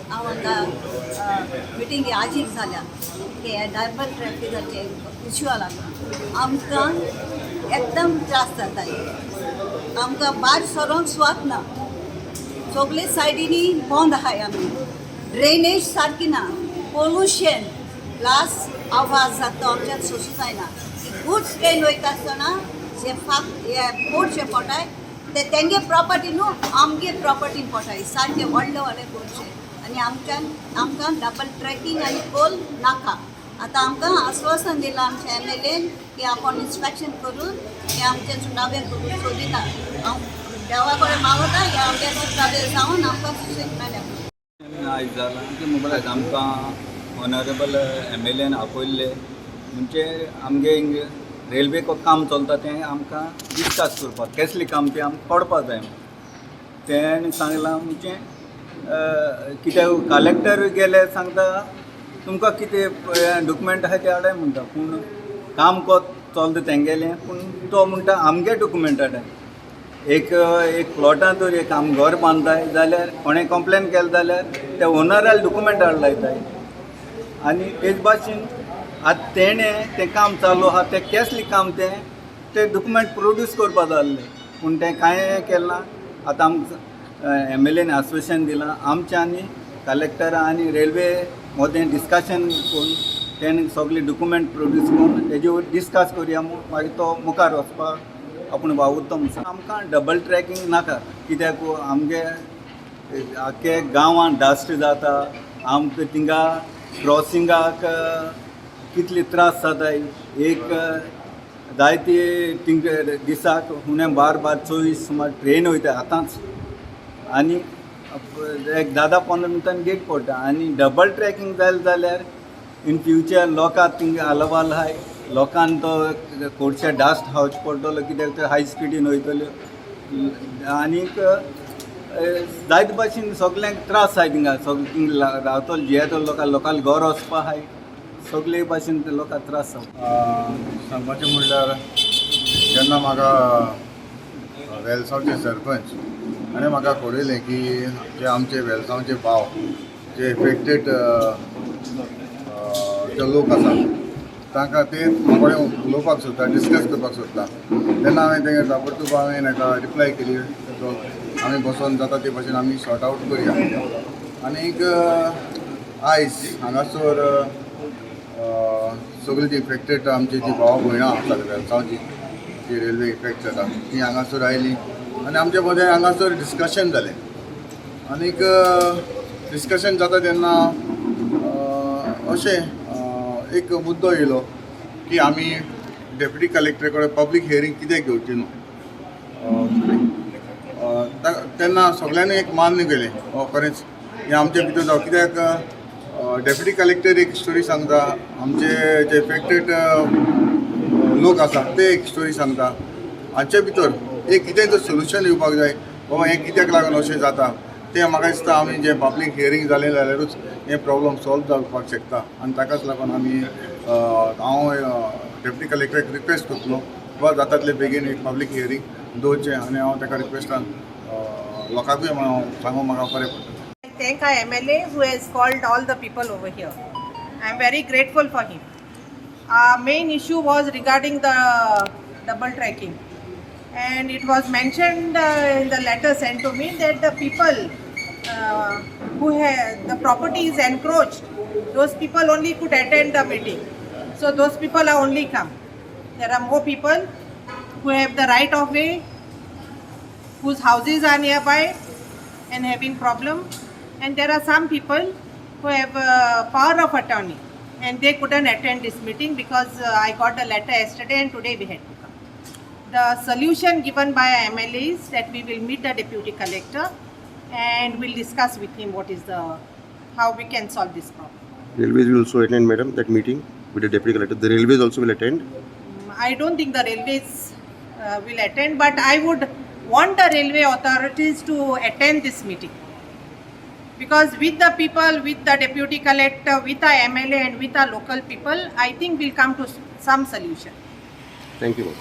हांव हांगा मिटींग आजीक जाल्या की हे डबल ट्रॅफिकाचे इश्यू लागून आमकां एकदम त्रास जाता. आमकां भायर सरोंक सुवात ना. सगळे सायडींनी बंद आहाय. आमी ड्रेनेज सारकी ना, पोल्युशन प्लस आवाज जाता, आमच्यान सोसूं जायना. गुड्स ट्रेन वयता आसतना जे फाक हे बोट जे पोटाय ते तेंगे प्रॉपर्टी न्हू, आमगे प्रॉपर्टीन पोटाय, सारके व्हडले व्हडले बोटचे. आनी आमच्यान आमकां डबल ट्रॅकिंग आनी पोल नाका. आतां आमकां आस्वासन दिलां आमच्या एमएलएन की आपूण इन्स्पेक्शन करून हे आमचे सुटावे करून सोदिता. हांव देवा कडेन मागता, हे आमगे सुटावे जावन आमकां सुशेग मेळ्ळें. आयज जालां की मोबायल आमकां ऑनरेबल एमएलएन आपयल्ले, म्हणजे आमगे हिंग रेल्वे काम चलता तें आमकां डिस्कस करपाक, केसलें काम तें आमकां कळपा जाय. तेणें सांगलां, म्हणजे कित्याक कलेक्टर गेले सांगता, तुमकां कितें डॉक्युमेंट आहा ते हाडाय म्हणटा, पूण काम कोत चलता तेंगेलें, पूण तो म्हणटा आमगे डॉक्युमेंट हाडाय. एक एक प्लॉटां तर एक आम घर बांदताय जाल्यार कोणें कंप्लेन केलें जाल्यार ते ओनराले डॉक्युमेंट हाड लायताय. आनी तेच भाशेन आतां तेणें तें काम चालू आहा, तें केसलें काम तें तें डॉक्युमेंट प्रोड्यूस करपा जाय आसलें, पूण तें कांय केलें ना. आतां आमकां एमएलएन आस्वासन दिलां, आमच्या आनी कलेक्टरा आनी रेल्वे मदें डिस्कशन करून तेणें सगळे डॉक्युमेंट प्रोड्यूस करून तेजे वयर डिस्कस करुया म्हूण, मागीर तो मुखार वचपाक आपूण वावुरतो म्हूण. आमकां डबल ट्रॅकिंग नाका, कित्याक आमगे आख्खे गांवांत डस्ट जाता, आमकां थिंगा क्रॉसिंगाक कितले त्रास जाताय. एक जायते थिंग दिसाक उणे बार बार 24 सुमार ट्रेन वयता आतांच आनी एक 10-10-15 मिनटान गेट पडटा. आनी डबल ट्रॅकिंग जालें जाल्यार इन फ्युचर लोकांक थिंगा आलावाल आहाय, लोकांक तो कोडशे डस्ट खावचो पडटलो, कित्याक ते हाय स्पिडीन वयतल्यो. आनीक जायते भाशेन सगल्यांक त्रास आहाय थिंगा. सगळे थिंगा रावतले जियेतले लोकांक, लोकांक घर वचपा आहाय, सगळे भाशेन ते लोकांक त्रास जाता. सांगपाचें म्हणल्यार, जेन्ना म्हाका वेलसांवचे सरपंच हाणें म्हाका कळयलें की जे आमचे वेलसांवचे भाव जे इफेक्टेड जे लोक आसा, तांकां ते म्हाका कडेन उलोवपाक सोदता, डिस्कस करपाक सोदता, तेन्ना हांवें तेंगे ताबडतोब हांवें ताका रिप्लाय केली, तो आमी बसोन जाता ते भाशेन आमी सॉर्ट आवट करया. आनीक आयज हांगासर सगळीं जी इफेक्टेड आमची जी भावा भयणां आसात वेलसांवची, जी रेल्वे इफेक्ट जाता, ती हांगासर आयली आनी आमचे मदें हांगासर डिस्कशन जालें. आनीक डिस्कशन जाता तेन्ना अशें एक मुद्दो येयलो की आमी डेप्युटी कलेक्टर कडेन पब्लीक हियरींग कित्याक घेवची न्हू. तेन्ना सगळ्यांनी एक मान्य केलें, खरेंच हें आमचे भितर जावं, कित्याक डेप्युटी कलेक्टर एक स्टोरी सांगता, आमचे जे इफेक्टेड लोक आसा ते एक स्टोरी सांगता, हांचे भितर एक कितें तर सोल्युशन येवपाक जाय. बाबा, हें कित्याक लागून अशें जाता तें म्हाका दिसता, आमी जें पब्लीक हियरींग जालें जाल्यारूच हें प्रॉब्लम सॉल्व जावपाक शकता. आनी ताकाच लागून आमी हांव डेप्युटी कलेक्टराक रिक्वेस्ट करतलो, बाबा जाता तितले बेगीन एक पब्लीक हियरींग दवरचें. आनी हांव ताका रिक्वेस्टान लोकांकूय हांव सांगूंक म्हाका बरें पडटलें. I thank our MLA who has called all the people over here. I am very grateful for him. Our main issue was regarding the double tracking. And it was mentioned in the letter sent to me that the people who have the property is encroached, those people only could attend the meeting. So those people are only come. There are more people who have the right of way, whose houses are nearby and having problem, and there are some people who have power of attorney and they couldn't attend this meeting because I got a letter yesterday and today we had to come. The solution given by our MLA is that we will meet the deputy collector and we'll discuss with him what is the how we can solve this problem. Railways will also attend, madam, that meeting with the deputy collector. The railways also will attend. I don't think the railways will attend, but I would want the railway authorities to attend this meeting. Because with the people, with the deputy collector, with our MLA and with our local people, I think we'll come to some solution. Thank you, ma'am.